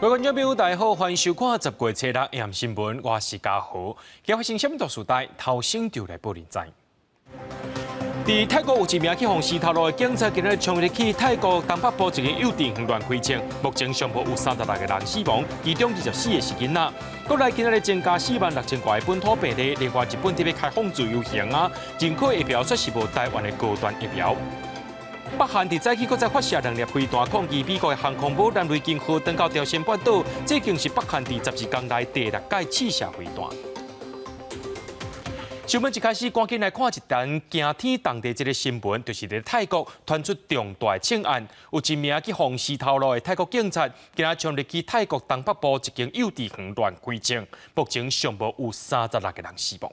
各位觀眾朋友，大家好，歡迎收看十月初六暗新聞，我是嘉豪。今發生啥物大事代，頭先就來報您知。佇泰國有一名去予死頭路的警察，今日衝入去泰國東北部一間幼稚園亂開槍，目前上報有36個人死亡，其中24個是囡仔。國內今日增加4萬6千外個本土病例，另外日本特別開放自由行啊，認可疫苗卻是無台灣的高端疫苗。北韓佇早起閣再發射兩粒飛彈抗議美國的航空母艦雷根號登到朝鮮半島，這已經是北韓佇12工內第六擺試射飛彈。新聞一開始，趕緊來看一單驚天動地這个新聞，就是佇泰國傳出重大槍案，有一名去予死頭路的泰國警察，今仔衝入去泰國東北部一間幼稚園亂開槍，目前上報有36個人死亡。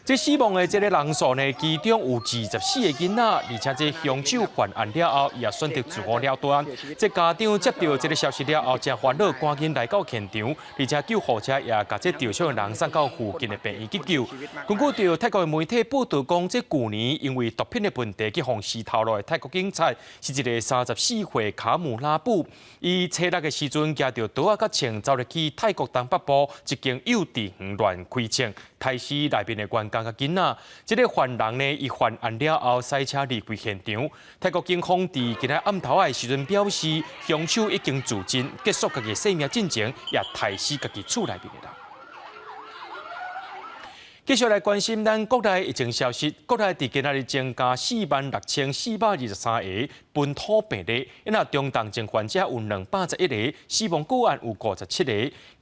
這死亡的這个人數呢，其中有24個囡仔，而且這兇手犯案了後，伊也選擇自我了斷。這家長接到這个消息了後，誠煩惱，趕緊來到現場，而且救護車也共這受傷的人送到附近的病院急救。根據著泰國的媒體報道講，這舊年因為毒品的問題去予死頭路的泰國警察，是一个34歲卡姆拉布。伊初六的時陣，舉著刀仔佮槍，走入去泰國東北部一間幼稚園亂開槍，刣死內面的員工佮囡仔。這个犯人呢，伊犯案了後，駛車離開現場。泰國警方佇今仔暗頭仔的時陣表示，兇手已經自盡，結束家己性命進前，也刣死家己厝內面的人。繼續來關心咱國內疫情消息，國內佇今仔日增加46,423個本土病例，若中重症患者有211個，死亡個案有57個。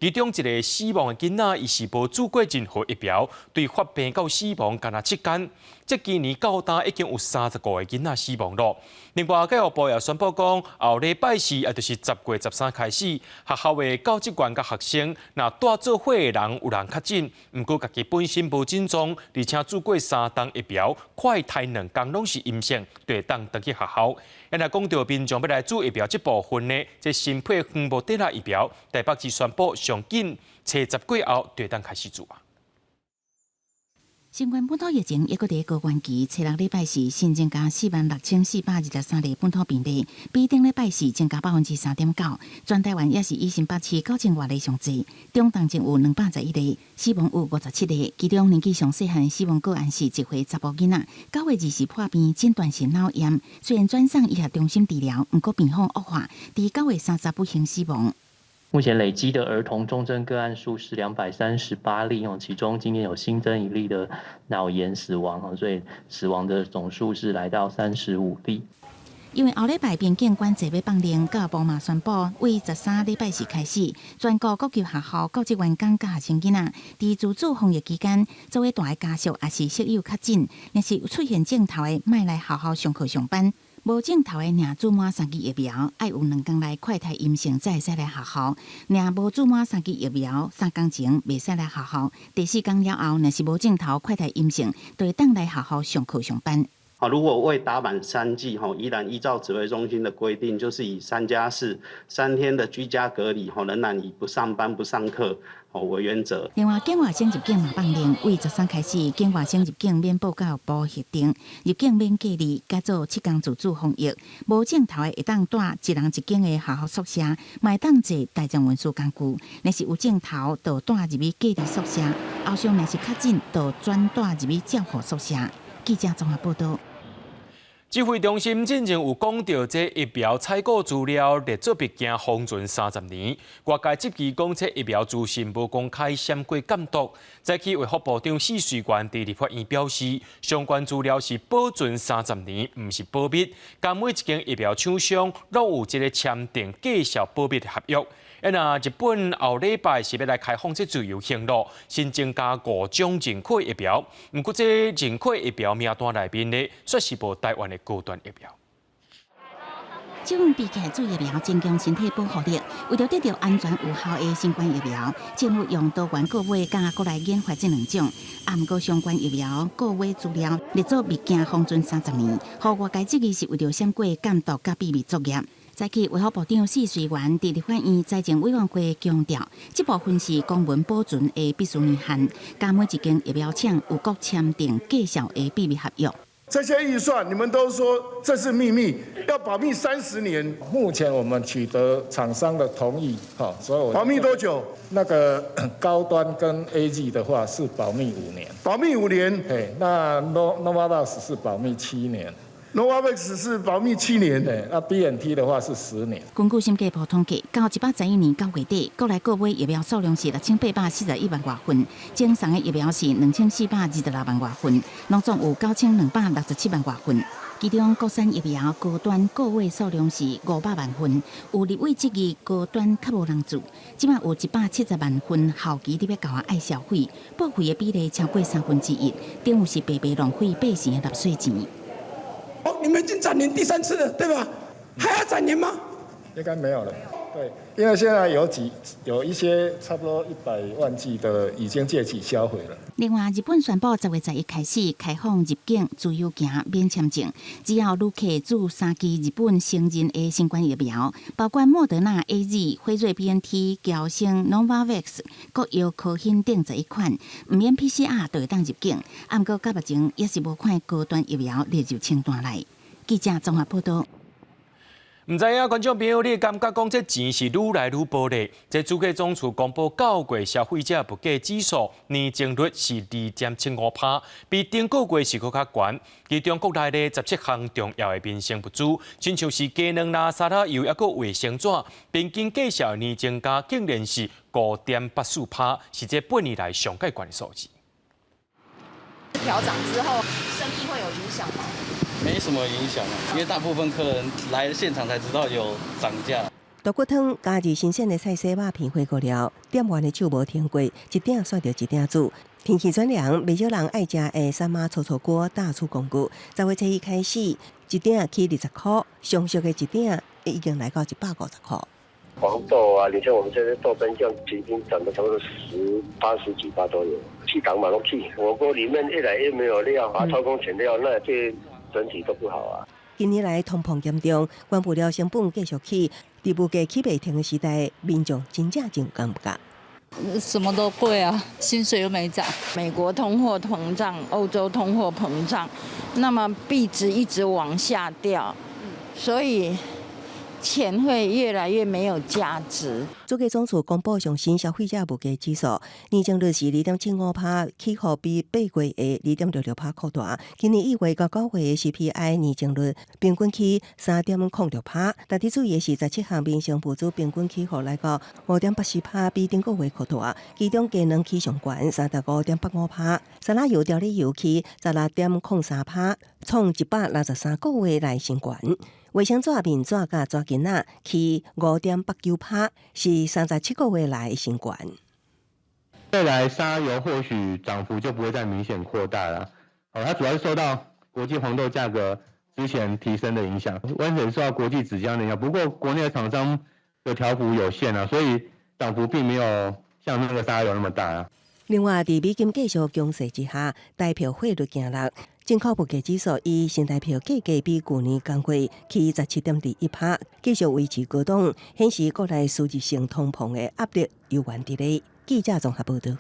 其中一个死亡的囡仔，伊是無注過任何疫苗，對發病到死亡干焦7工。這今年到今已經有35個囡仔死亡咯。另外，教育部也宣布講，後禮拜四，也就是10月13開始，學校的教職員佮學生，若蹛做伙的人有人確診，毋過家己本身無症狀，而且注過三針疫苗，快篩2工攏是陰性，就會當轉去學校。若講到民眾欲來注疫苗這部分呢，這新配方莫德納疫苗，台北市宣布上緊初十過後就會當開始注啊。新冠本土疫情猶閣佇高原期，初六禮拜四新增加46,423例本土病例，比頂禮拜四增加3.9%。全台灣也是以新北市9千外例上濟，中重症有211例，死亡有57個，其中年紀上細漢死亡個案是1歲查埔囡仔。9月20破病診斷是腦炎，雖然轉送醫學中心治療，毋過病況惡化，佇9月30不幸死亡。目前累積的兒童重症個案數是238例哦，其中今天有新增一例的腦炎死亡哦，所以死亡的總數是來到35例。因為後禮拜邊境管制欲放寬，教育部嘛宣布，為13禮拜四開始，全國各級學校教職員工佮學生囡仔，佇自主防疫期間，做伙蹛的家屬抑是室友確診，若是有出現症頭的，莫來學校上課上班。無症頭的，若注滿三劑疫苗，愛有2工內快篩陰性，才會使來學校。若無注滿三劑疫苗，3工前袂使來學校。第四工了後，若是無症頭快篩陰性，就會當來學校上課上班。好，如果未打滿三劑，吼，依然依照指揮中心的規定，就是以3加43天的居家隔離，吼，仍然以不上班不上課，吼為原則。另外，境外省入境嘛放寬，為13開始，境外省入境免報教育部核定，入境免隔離，改做7工自主防疫。無症頭的會當蹛一人一間的學校宿舍，嘛會當坐大眾運輸工具。若是有症頭，就蹛入去隔離宿舍。後續若是確診，就轉蹛入去照護宿舍。記者綜合報道。指揮中心進前有講到，這疫苗採購資料列做物件封存30年，外界質疑講這疫苗資訊無公開，閃過監督。早起衛福部長許瑞元佇立法院表示，相關資料是保存三十年，毋是保密。佮每一間疫苗廠商攏有這个簽訂介紹保密的合約。若日本後禮拜是欲來開放這自由行咯，新增加五種認可疫苗，毋過這認可疫苗名單內面呢，卻是無台灣的高端疫苗。這份比起注疫苗增強身體保護力，為著得著安全有效的新冠疫苗，政府用多元購買佮國內研發這兩種。啊，毋過相關疫苗購買資料列做物件封存三十年，予外界質疑是為著閃過監督佮秘密作業。早起衛福部長許瑞元佇立法院財政委員會強調，這部分是公文保存的必須年限，佮每一間疫苗廠有各簽訂介紹的秘密合約。這些預算你們都說這是秘密，要保密30年。目前我們取得廠商的同意，哈，所以保密多久？那個高端跟 AZ 的話是保密五年。保密五年。對，那 Novavax 是保密七年。 Novavax 是保密七年。對，那 BNT 的話是10年。根據審計部統計，到111年9月底，國內購買疫苗數量是6841萬外份，贈送的疫苗是2426萬外份，攏總有9267萬外份。其中國產疫苗高端購買數量是500萬份，有立委質疑高端較無人注，這擺有170萬份效期佇欲到啊愛銷毀，報廢的比例超過三分之一，等於是白白浪費百姓的納稅錢。哦，你們已經暫停第三次了，對吧？還要暫停嗎？應該沒有了。對，因為現在有一些差不多100萬劑的已經屆期銷毀了。另外，日本宣布10月11開始開放入境自由行免簽證，只要旅客注三劑日本承認的新冠疫苗，包括莫德納 AZ、輝瑞 BNT、嬌生 Novavax、國藥科興等11款，毋免 PCR 就會當入境。毋過到目前猶是無看高端疫苗列入清單內。記者綜合報道。毋知影觀眾朋友，你會感覺講這錢是愈來愈薄咧？這主計總處公布9月消費者物價指數年增率是2.75%，比頂個月是閣較懸。其中國內的17項重要的民生物資，親像是雞卵啦、沙拉油，抑閣衛生紙，平均價數年增加竟然是5.84%，是這八年來上蓋懸的數字。調漲之後，生意會有影響嗎？沒什麼影響啊，因為大部分客人來現場才知道有漲價。大骨湯加入新鮮的菜絲肉片火鍋料，店員的手無停過，一鼎煞著一鼎煮。天氣轉涼，袂少人愛食的三媽粗粗鍋大出廣告。10月初一開始，一鼎起20箍，上俗的一鼎已經來到150箍。黃豆啊，你像我們這些豆瓣醬，已經漲了差不多十八十幾趴都有。起漲嘛攏起，火鍋裡面越來越沒有料啊，偷工減料，那對整體都不好啊。近年來通膨嚴重，原物料成本繼續起，佇物價起袂停的時代，民眾真正真有感覺。什麼都貴啊，薪水又沒漲。美國通貨膨脹，歐洲通貨膨脹，那麼幣值一直往下掉，所以錢會越來越沒有價值。主計總處公布上新消費者物價指數，年增率是2.75%，起伏比8月的2.66%擴大。今年1月到9月的 CPI 年增率平均起3.06%，但得注意的是，17項民生物資平均起伏來到5.84%，比頂個月擴大。其中雞卵起上懸35.85%，沙拉油調理油起16.03%，創163個月來新懸。衛生紙、面紙佮紙巾仔起5.89%，是37個月來的新懸。未來沙油或許漲幅就不會再明顯擴大了。哦，它主要是受到國際黃豆價格之前提升的影響，溫水受到國際紙漿的影響。不過國內的廠商的調幅有限啊，所以漲幅並沒有像那個沙油那麼大啊。另外，佇美金繼續強勢之下，台幣匯率行落，進口物價指數以新台幣計價比舊年同月起17.21%，繼續維持高檔，顯示國內輸入性通膨的壓力猶原佇咧。記者綜合報道。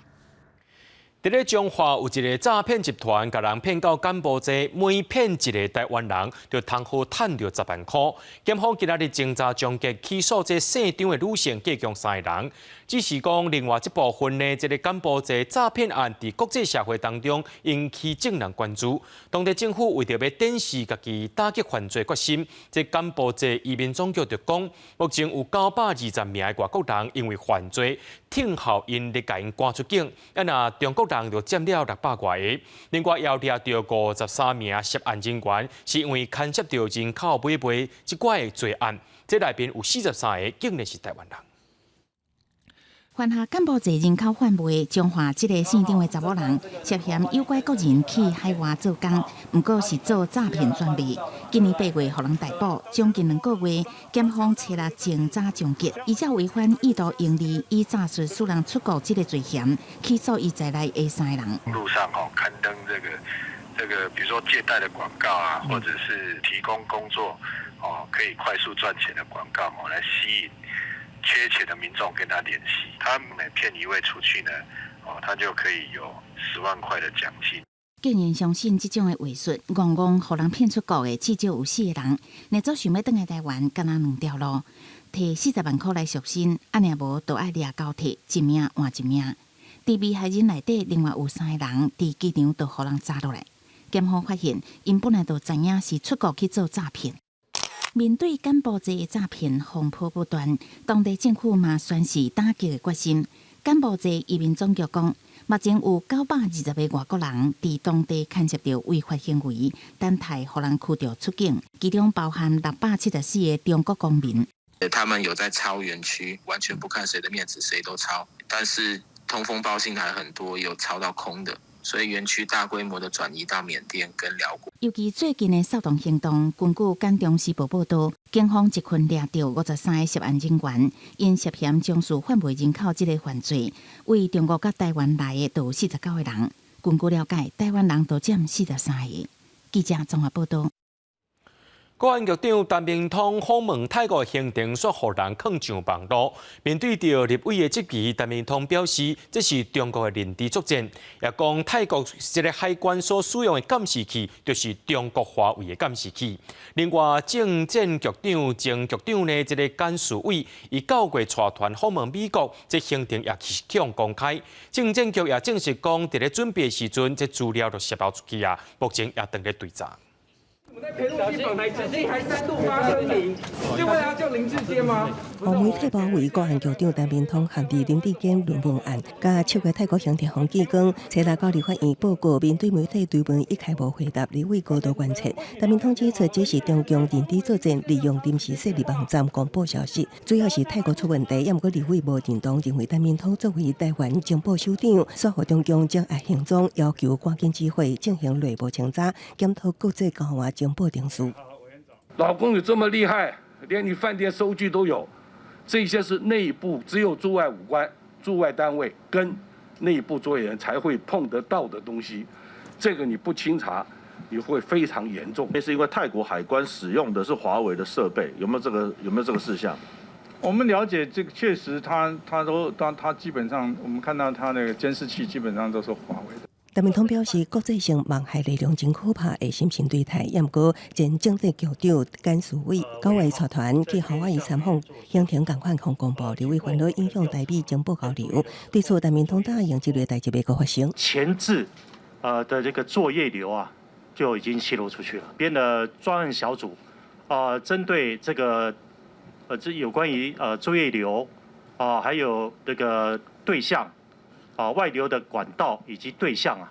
佇咧彰化有一个詐騙集團，共人騙到柬埔寨，每騙一个台灣人，就通好趁著10萬箍。檢方今仔日偵查終結，起訴這姓張的女性，計共三个人。只是講，另外這部分呢，這个柬埔寨詐騙案佇國際社會當中引起眾人關注。當地政府為著欲展示家己打擊犯罪決心，這柬埔寨移民總局就講，目前有920名的外國人因為犯罪，聽候𪜶咧共𪜶趕出境。啊，若中國人就佔了600外个，另外也掠著53名涉案人員，是因為牽涉著人口買賣這寡的罪案，這內面有43个竟然是台灣人。犯下柬埔寨人口販賣，彰化這个姓張的查某人涉嫌誘拐國人去海外做工，毋過是做詐騙轉賣。今年8月，予人逮捕，將近2個月，檢方揣六偵查終結，依照違反意圖盈利以詐術使人出國這个罪嫌，起訴伊在內的三個人。路上吼刊登這個，比如說借貸的廣告啊，或者是提供工作哦可以快速賺錢的廣告哦，來吸引缺錢的民眾跟他聯繫。他每騙一位出去呢，哦，他就可以有10萬塊的獎金。竟然相信這種的話術，戇戇予人騙出國的至少有四个人。若做想欲轉來台灣，干焦兩條路，提40萬箍來贖身，按呢無就愛掠交替，一命換一命。佇被害人內底，另外有三个人佇機場就予人抓落來。檢方發現，𪜶本來就知影是出國去做詐騙。面對柬埔寨的詐騙風波不斷，當地政府嘛宣示打擊的決心。柬埔寨移民總局講，目前有920個外國人佇當地牽涉著違法行為，等待予人驅逐出境，其中包含674個中國公民。他們有在抄園區，完全不看誰的面子，誰都抄。但是通風報信還很多，有抄到空的，所以園區大規模的轉移到緬甸跟寮國。尤其最近的掃蕩行動，根據柬中時報報導，警方一群掠著53個涉案人員，𪜶涉嫌從事販賣人口這个犯罪，對中國佮台灣來的都有49個人。根據了解，台灣人都佔43個。記者綜合報導。國安局長陳明通訪問泰國行程，煞予人囥上網路。面對著立委的質疑，陳明通表示這是中國的認知作戰，也講泰國這个海關所使用的監視器就是中國華為的監視器。另外，政戰局長前局長呢，這个簡世偉，伊九月帶團訪問美國，這行程也去向公開。政戰局也證實講，佇咧準備的時陣，這資料就洩露出去啊，目前也正咧對查。裴洛西訪台至今還三度發聲明，就為了要救林智堅嗎？予媒體包圍國安局長陳明通陷佇林智堅論文案，佮七月泰國行程予記講，初六到立法院報告，面對媒體追問，一概無回答，立委高度關切。陳明通指出，這是中共認知作戰，利用臨時設立網站公布消息，主要是泰國出問題，也毋過立委無認同，認為陳明通作為台灣情報首長，煞予中共掌握行蹤，要求趕緊指揮進行內部清查，檢討國際交換情報程序。老公有這麼厲害，連你飯店收據都有，這些是內部只有駐外武官、駐外單位跟內部作業人才會碰得到的東西，這個你不清查，你會非常嚴重。那是因為泰國海關使用的是華為的設備，有沒有這個有沒有這個事項？我們了解這個確實他，他都他他基本上，我們看到他那個監視器基本上都是華為的。陳明通表示，國際性網害力量真可怕，會審慎對待。也毋過前政戰局長簡世偉9月帶團去夏威夷參訪，行程仝款予公布，立委煩惱影響台美情報交流。對此，陳明通答應這類代誌袂閣發生。前置的這個作業流啊，就已經洩露出去了。編了專案小組啊，針對這個這有關於作業流啊，還有這個對象啊，外流的管道以及對象啊，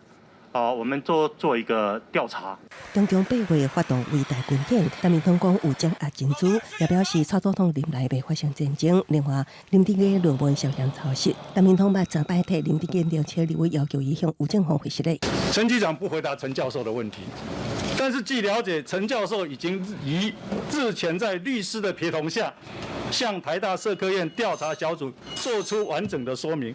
啊，我們做做一個調查。中共八月發動圍台軍演，陳明通講有掌握情資，也表示蔡總統任內袂發生戰爭。另外，林智堅論文涉嫌抄襲，陳明通捌三擺替林智堅澄清，立委要求伊向吳政宏回實。陳局長不回答陳教授的問題，但是據了解，陳教授已經於日前在律師的陪同下，向台大社科院調查小組做出完整的說明，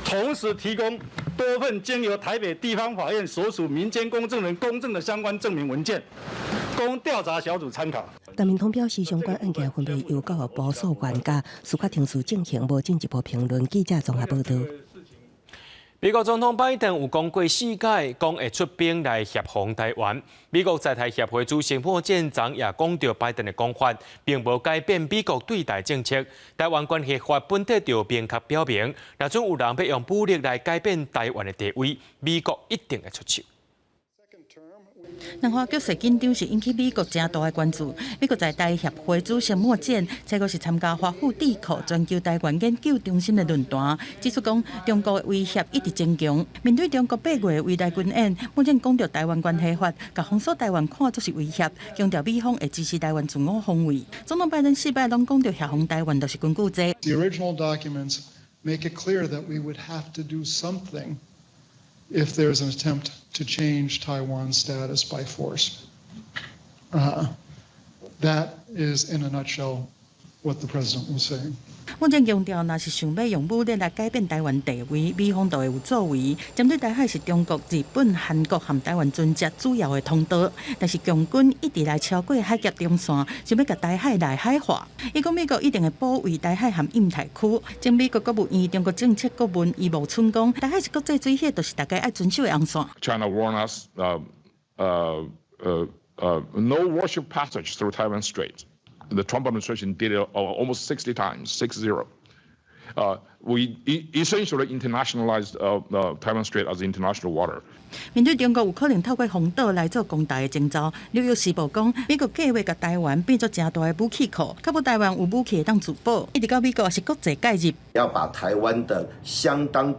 同時提供多份經由台北地方法院所屬民間公證人公證的相關證明文件，供調查小組參考。陳明通表示，相關案件分別由教育部溯源佮司法程序進行，無進一步評論。記者綜合報導。美國總統拜登有講過四擺，講會出兵來協防台灣。美國在台協會主席莫健昨也講著拜登的講法，並無改變美國對台政策。台灣關係法本底就明確表明，若準有人欲用武力來改變台灣的地位，美國一定會出手。南華局勢緊張是引起美國誠大的關注。美國在台協會主席莫健，這個是參加華府智庫全球台灣研究中心的論壇，指出講中國的威脅一直增強。面對中國八月圍台軍演，莫健講著台灣關係法，共封鎖台灣看作是威脅，強調美方會支持台灣自我防衛。總統拜登四擺攏講著協防台灣，就是根據這。 The original documents make it clear that we would have to do something if there's an attempt to change Taiwan's status by force. That is, in a nutshell, what the president was saying. 莫健強調，若是想欲用武力來改變臺灣地位，美方就會有作為。針對台海是中國、日本、韓國和臺灣船隻主要的通道，但是共軍一直來超過海峽中線，想欲共台海內海化。伊講美國一定會保衛台海和印太區。前美國國務院中國政策顧問余茂春講，台海是國際水域，就是大家愛遵守的紅線。 China warned us, no warship passage through Taiwan Strait. The Trump administration did it almost 60 times, 60. We essentially internationalized Taiwan Strait as international water. 面對中國有可能透過封島來做攻台的徵兆，紐約時報講，美國計劃共台灣變做誠大的武器庫，確保台灣有武器會當自保。一直到美國是國際介入，要把台灣的相當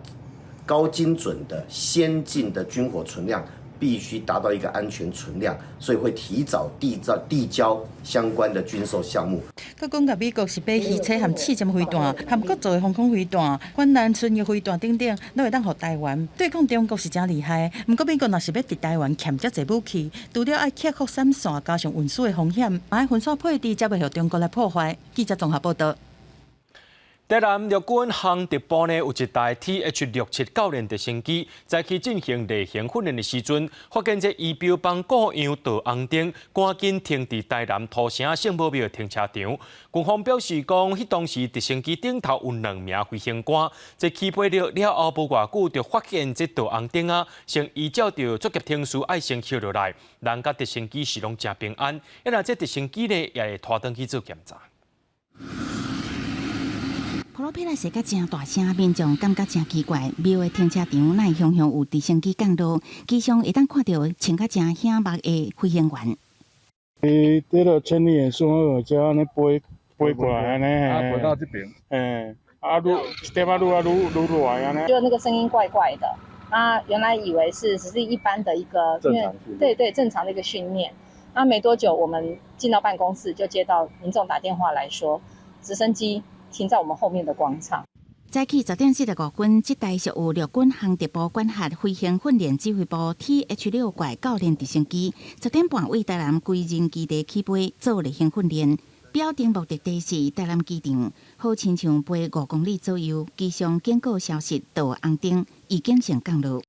高精準的先進的軍火存量，必須達到一個安全存量，所以會提早遞交相關的軍售項目。閣講共美國是買魚車和刺針飛彈，和國造的防空飛彈、反艦巡弋飛彈等等，攏會當予台灣對抗中國是誠厲害。毋過美國若是欲佇台灣欠遮濟武器，除了愛克服閃線加上運輸的風險，嘛愛分散配置，才袂予中國來破壞。記者綜合報導。台南陸軍航特部呢有一台 TH-67教練直升機，在去進行例行訓練的時陣，發現這儀表板故障導紅燈，趕緊停佇台南土城聖母廟的停車場。軍方表示講，彼當時直升機頂頭有兩名飛行官，這起飛了了後無偌久就發現這導紅燈啊，先依照著作業程序愛先歇落來，人佮直升機是攏誠平安。啊，若這直升機呢，也會拖轉去做檢查。普羅皮拉踅甲誠大聲，民眾感覺誠奇怪。廟的停車場哪會雄雄有直升機降落？機上會當看著穿甲誠顯目的飛行員。伊這個千里眼順好，才按呢飛飛過來按呢，啊，飛到這邊。嘿，啊，愈一點仔愈啊愈愈落來按呢。覺得那個聲音怪怪的，啊，原來以為是只是一般的一個，因為對對正常的一個訓練。那沒多久，我們進到辦公室就接到民眾打電話來說，直升機停在我們後面的廣場。早起10點45分，這台屬於陸軍航特部管轄飛行訓練指揮部 TH 6怪教練直升機，10點半為台南歸仁基地起飛做例行訓練。表定目的地是台南機場，好親像飛5公里左右。機上警告消息導紅燈，已經先降落。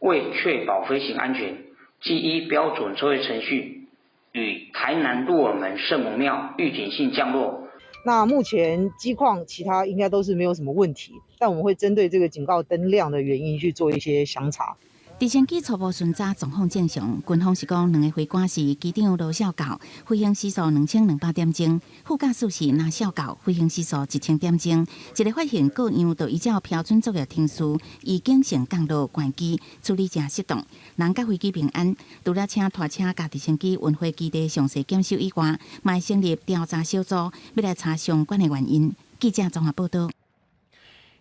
為確保飛行安全，即依標準作業程序，於台南鹿耳門聖母廟預警性降落。那目前機況其他應該都是沒有什麼問題，但我們會針對這個警告燈亮的原因去做一些詳查。直升機初步巡查狀況正常，軍方是講兩個飛官是機長羅少教，飛行時速2200點鐘；副駕駛是林少教，飛行時速1000點鐘。一個發現故障，就依照標準作業程序，預警性降落關機，處理誠適當，人佮飛機平安。除了請拖車佮直升機運回基地詳細檢修以外，嘛成立調查小組，欲來查相關的原因。記者綜合報導。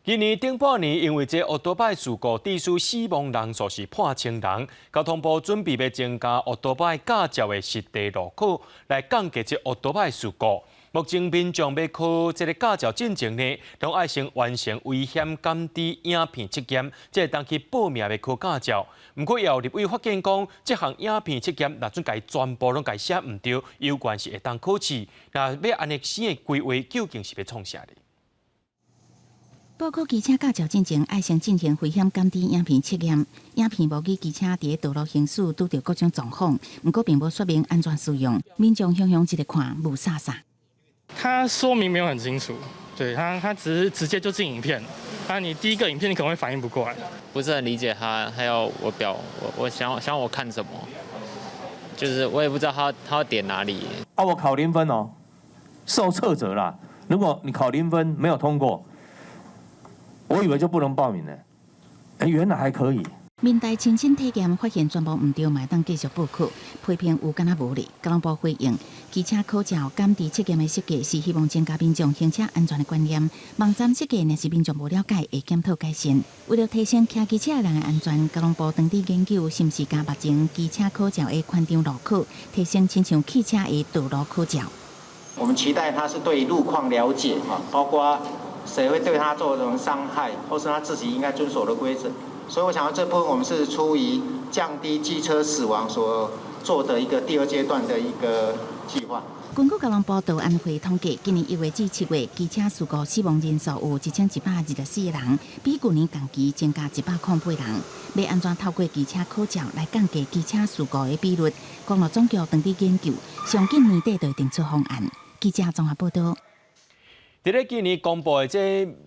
今年頂半年，因為這歐多擺事故，致使死亡人數是破千人。交通部準備欲增加歐多擺駕照的實地路考，來降低這歐多擺事故。目前民眾欲考這个駕照進前呢，攏愛先完成危險感知影片測驗，才會當去報名欲考駕照。毋過，也有立委發現講，這項影片測驗，若準共伊全部攏共伊寫毋著，猶原是會當考試。若欲按呢新的規劃，究竟是欲創啥咧？報考機車駕照進前，愛先進行危險感知影片測驗。影片模擬機車佇道路行駛拄著各種狀況，毋過並無說明按怎使用。民眾雄雄一个看，霧煞煞。他說明沒有很清楚，對他只是直接就進影片。啊，你第一個影片你可能會反應不過來，不是很理解他要我表我想想我看什麼，就是我也不知道他要點哪裡。啊，我考0分哦，受測者啦。如果你考0分沒有通過。我以為就不能報名了，欸，原來還可以。民代親身體驗，發現全部毋著，嘛會當繼續報考，批評有敢若無咧。交通部回應，機車考照感知測驗的設計是希望增加民眾行車安全的觀念。網站設計若是民眾無了解，會檢討改善。為了提升騎機車的人的安全，交通部當地研究是毋是加目前機車考照的寬敞路考，提升親像汽車的道路考照。我們期待他是對路況了解，包括誰會對他造成傷害，或是他自己應該遵守的規則。所以我想要這部分，我們是出於降低機車死亡所做的一個第二階段的一個計劃。根據交通部道安會統計，今年1月至7月，機車事故死亡人數有1124個人，比舊年同期增加108人。欲按怎透過機車考照來降低機車事故的比率，公路總局正佇研究，上緊年底就會定出方案。記者綜合報道。佇咧今年公布的這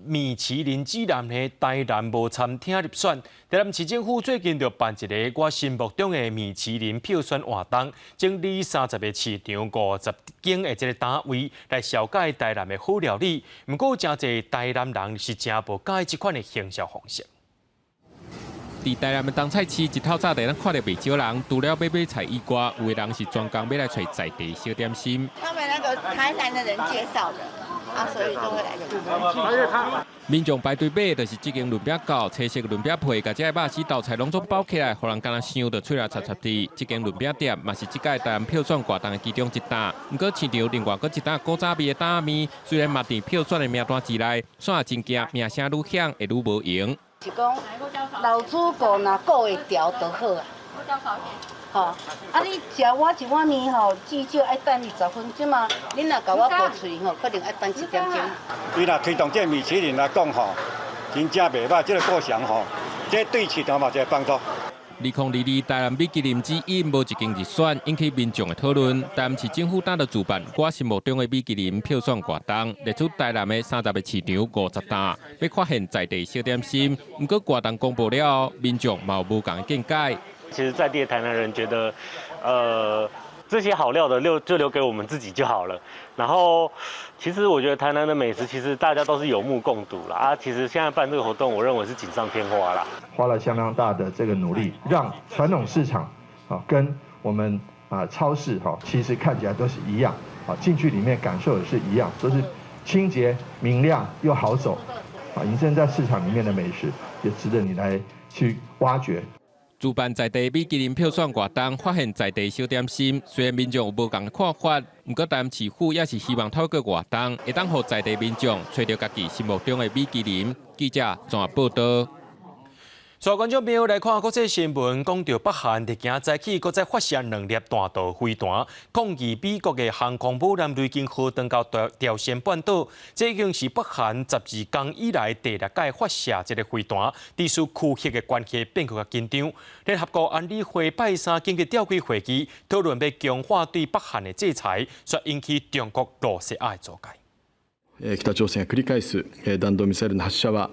米其林指南的台南無餐廳入選，台南市政府最近就辦一个我心目中的米其林票選活動，整理30個市場、50間的這个單位來紹介台南的好料理。毋過，誠濟台南人是誠無佮意這款的行銷方式。佇台南的冬菜市，一透早就會當看著袂少人，除了欲買菜以外，有的人是專工欲來揣在地小點心。他們那個台南的人介紹的，啊，所以都會來這。民眾排隊買，就是這間潤餅鉸，青色潤餅皮，共這个肉絲豆菜攏總包起來，予人敢若想著喙內插插佇。這間潤餅店嘛是這屆台南票選活動的其中一檔。毋過市場另外閣一檔古早味的擔仔麵，雖然嘛佇票選的名單之內，煞真驚名聲愈響會愈無閒。是講老主顧若顧會牢就好啊。吼，啊你食我一碗麵吼，至少愛等20分，這馬恁若共我報喙吼，可能愛等一點鐘。伊若推動這个米其林來講吼，真正袂䆀，這个過程吼，這對市場嘛一个幫助。2022台南米其林指引無一間入選，引起民眾的討論。台南市政府今就主辦我心目中的米其林票選活動，列出台南的30個市場50檔，欲發現在地小點心。毋過活動公布了後，民眾嘛有無仝的見解。其實在地的台南人覺得，這些好料的留就留給我們自己就好了。然後，其實我覺得台南的美食其實大家都是有目共睹啦。啊，其實現在辦這個活動，我認為是錦上添花啦。花了相當大的這個努力，讓傳統市場啊跟我們啊超市哈，其實看起來都是一樣啊，進去裡面感受也是一樣，都是清潔明亮又好走啊。隱身在市場裡面的美食，也值得你來去挖掘。主辦在地米其林票選活動，發現在地小點心。雖然民眾有無仝的看法，毋過台南市府也是希望透過活動，會當予在地民眾揣著家己心目中的米其林。記者綜合報道。所以觀眾朋友來看國際新聞，講著北韓佇今早起，閣再發射兩粒彈道飛彈，抗議美國的航空母艦雷根號登到朝鮮半島。這已經是北韓12工以來第六擺發射這个飛彈，致使區域的關係變閣較緊張。聯合國安理會拜三緊急召開會議，討論欲強化對北韓的制裁，煞引起中國、露西亞的阻礙。北朝鮮が繰り返す弾道ミサイルの発射は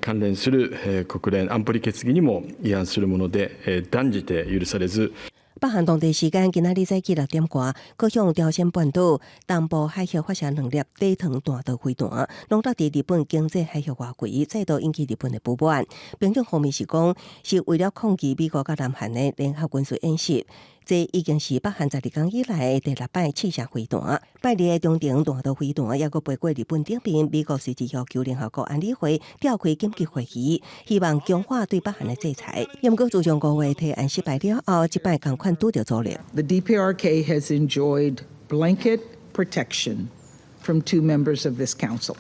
関連する國連安保理決議にも違反するもので斷じて許されず。北韓當地時間今仔日早起6點外，閣向朝鮮半島東部海域發射兩粒短程彈道飛彈，攏落佇日本經濟海域外圍，再度引起日本的不滿。平壤方面是講，是為了抗議美國佮南韓的聯合軍事演習。這已經是北韓12工以來第六擺試射飛彈。拜二的中程彈道飛彈猶閣飛過日本頂面，美國隨即要求聯合國安理會召開緊急會議，希望強化對北韓的制裁。毋過自上個月提案失敗了後，這擺仝款拄著阻力。 The DPRK has enjoyed blanket protection from two members of this council.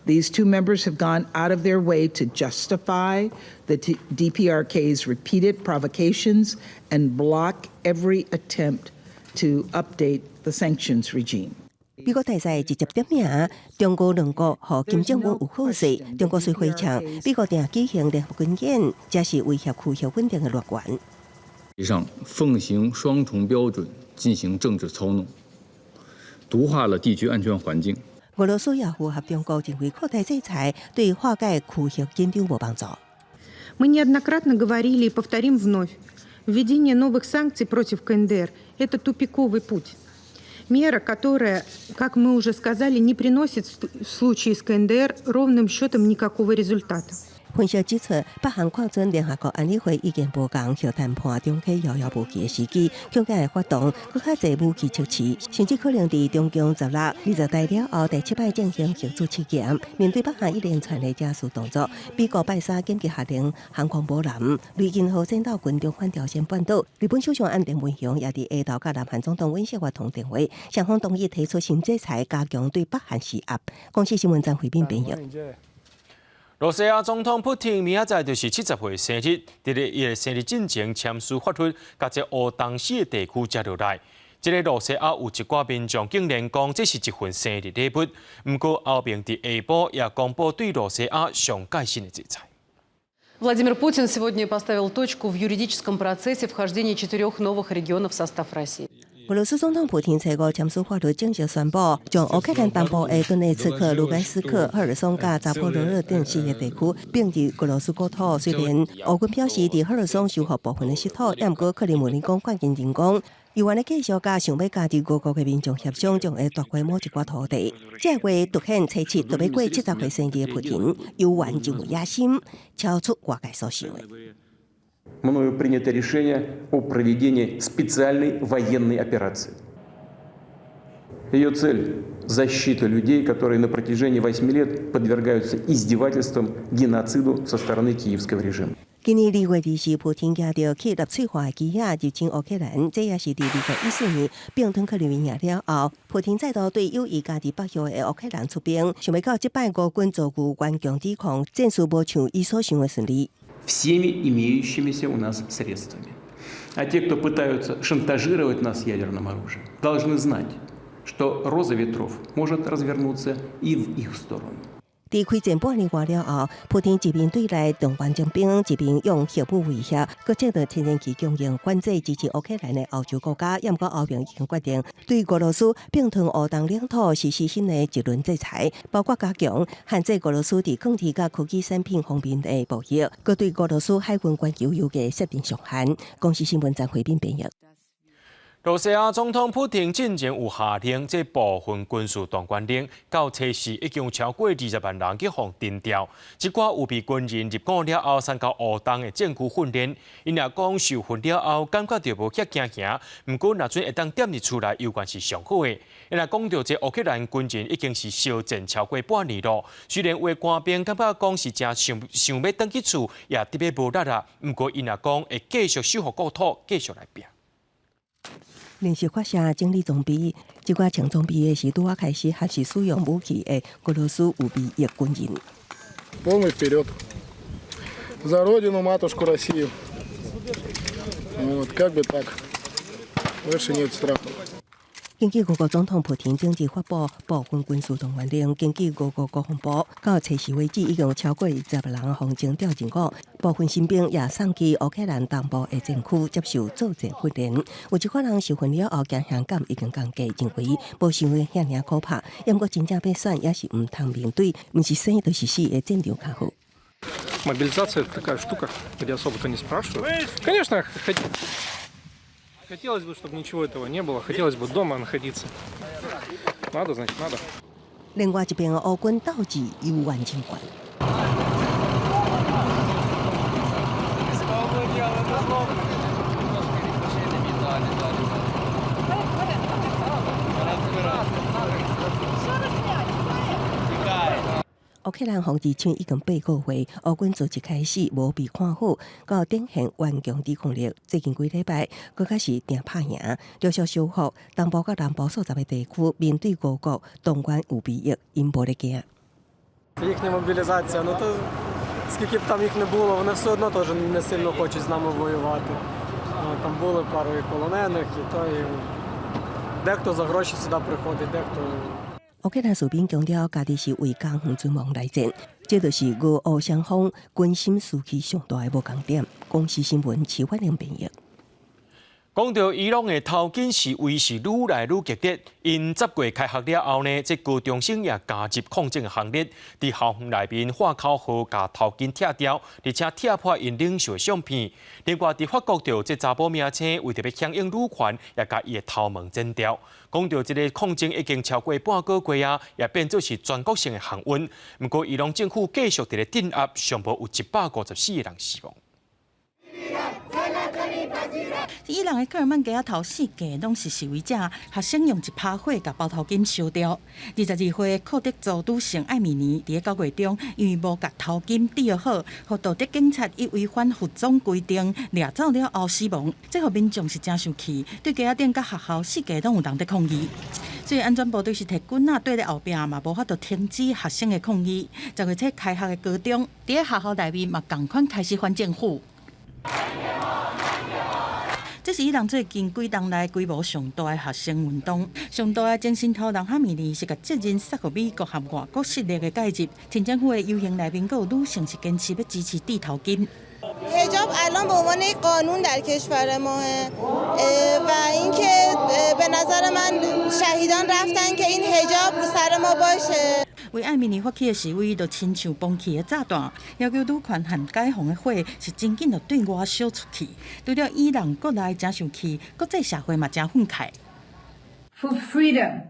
These two members have gone out of their way to justify the DPRK's repeated provocations and block every attempt to update the sanctions regime. 美國大使直接點名中俄兩國予金正恩有好勢，中國隨回嗆，美國定舉行聯合軍演，這是威脅區域穩定的來源。上奉行雙重標準進行政治操弄，毒化了地區安全環境。俄羅斯也符合中國認為擴大制裁對化解區域緊張無幫助。 Мы неоднократно говорили и повторим вновь: введение новых санкций против КНДР – это тупиковый путь. Мера, которая, как мы уже сказали, не приносит в случае с КНДР ровным счетом никакого результата. 分析指出，北韓看準聯合國安理會意見無仝，核談判中繼遙遙無期的時機，強烈發動閣較濟武器測試，甚至可能佇中共十六、二十大了後第七擺進行核子試驗。面對北韓一連串的加速動作，美國拜三緊急下令航空母艦雷根號戰鬥群重返朝鮮半島。日本首相岸田文雄也佇下晝佮南韓總統尹錫悅通電話，雙方同意提出新制裁，加強對北韓施壓。公視新聞張惠敏編譯。露西亞總統普丁明仔載就是70歲生日，佇咧伊的生日進前簽署法律，共這烏東四个地區接落來。這个露西亞有一寡民眾竟然講這是一份生日禮物。毋過歐盟佇下晡也公布對露西亞上蓋新的制裁。 Владимир Путин сегодня поставил точку в юридическом процессе вхождения четырех новых регионов в состав России. 俄羅斯總統普廷初五簽署法律，正式宣布將烏克蘭東部的頓涅茨克、盧甘斯克、赫爾松佮扎波羅熱等四个地區併入俄羅斯國土。雖然俄軍表示佇赫爾松收復部分的失土，毋過克里姆林宮發言人講，猶原咧繼續佮想欲加入俄國的民眾協商，將會奪回某一寡土地。這個月凸顯初七就欲過70歲生日的普廷，猶原真有野心，超出外界所想的。 Мною принято решение о проведении специальной военной операции. Ее цель – защита людей, которые на протяжении 8 лет подвергаются издевательствам, геноциду со стороны киевского режима. 今年2月20日，普廷舉著去納粹化的旗仔入侵烏克蘭，這也是佇2014年併吞克里米亞了後，普廷再度對有意加入北約的烏克蘭出兵。想袂到這擺俄軍遭遇頑強抵抗，戰事無像伊所想的順利。 Всеми имеющимися у нас средствами. А те, кто пытаются шантажировать нас ядерным оружием, должны знать, что роза ветров может развернуться и в их сторону. 佇開戰半年外了後，普廷一面對內動員徵兵，一面用核武威脅，閣切斷天然氣供應，反制支持烏克蘭的歐洲國家。毋過歐盟已經決定對俄羅斯併吞烏東領土實施新的一輪制裁，包括加強限制俄羅斯佇鋼鐵佮科技產品方面的貿易，閣對俄羅斯海運原油油價設定上限。公視新聞張惠斌編譯。露西亞總統普廷進前有下令，這部分軍事動員令到初四已經有超過20萬人去予徵調。這寡預備軍人入伍了後，參加烏東的戰區訓練。𪜶也講受訓了後，感覺著無遐驚嚇。毋過若準會當踮佇厝內，猶原是上好的。𪜶也講著這烏克蘭軍人已經是相戰超過半年囉。雖然有的官兵感覺講是誠想想欲轉去厝，也特別無力啦。毋過𪜶也講會繼續守護國土，繼續來拚。連續發射精銳裝備，這寡穿裝備的是拄仔開始學習使用武器的俄羅斯預備役軍人。 Полный вперед! За родину, матушку Россию! Вот, как бы так. Больше нет страха. 根據俄國總統普廷頂日發布部分軍事動員令，根據俄國國防部，到初四為止已經有超過20萬人予徵調入伍，部分新兵也送去烏克蘭東部的戰區接受作戰訓練。有一寡人受訓了後，驚嚇感已經降低，認為無想的遐爾可怕。毋過真正欲選，也是毋通面對，毋是生就是死的戰場較好。 Мобилизация – это такая штука, где особо-то не спрашивают. Конечно, хотелось бы, чтобы ничего этого не было. Хотелось бы дома находиться. Надо, значит, надо. 另外一邊，烏軍鬥志猶原真懸。烏克蘭防治廠已經8個月，烏軍自一開始無被看好，到展現頑強抵抗力。最近幾禮拜，閣較是定拍贏，陸續收復東部佮南部數十个地區，面對俄國動員預備役，𪜶無咧驚。 Їхня мобілізація, ну то скільки б там їх не було, вони все одно теж не сильно хочуть з нами воювати. Ну, там були пару і полонених, і то, і дехто за гроші сюди приходить, дехто 烏克蘭士兵強調，家己是為家園存亡來戰，這就是俄烏雙方軍心士氣上大的無仝點。公視新聞徐婉玲編譯。講著伊朗的頭巾示威是愈來愈激烈，𪜶10月開學了後呢，這高中生也加入抗爭行列，佇校園內面喊口號，共頭巾拆掉，而且拆破𪜶領袖的相片。另外，佇法國著這查某明星為著欲響應女權，也共伊的頭毛剪掉。講著這个抗爭已經超過半個月啊，也變做是全國性的降溫。毋過，伊朗政府繼續佇咧鎮壓，上無有154個人死亡。伊朗的克爾曼街仔頭四界攏是示威者，學生用一趴火共包頭巾燒掉。22歲庫德族女性艾米尼佇咧9月中，因為無共頭巾戴好，予道德警察以違反服裝規定掠走了後死亡。這予民眾是誠生氣，對街仔頂佮學校四界攏有人佇抗議。所以安全部隊是提棍仔綴咧後壁嘛，無法度停止學生的抗議。10月初開學的高中，佇咧學校內面嘛仝款開始反政府。這是伊朗最近幾冬來規模上大的學生運動。上大的精神頭人哈米尼是共責任捒予美國和外國勢力的介入。市政府的遊行內面，閣有女性是堅持欲支持戴頭巾。 حجاب الان به عنوان یک قانون در کشور ماست و اینکه به نظر من شهیدان رفتن که این حجاب رو سر ما باشه。為艾米尼發起的示威，就親像崩起的炸彈，要求女權和解放的火是真緊就對外燒出去。除了伊朗國內誠生氣，國際社會嘛誠憤慨。 For freedom.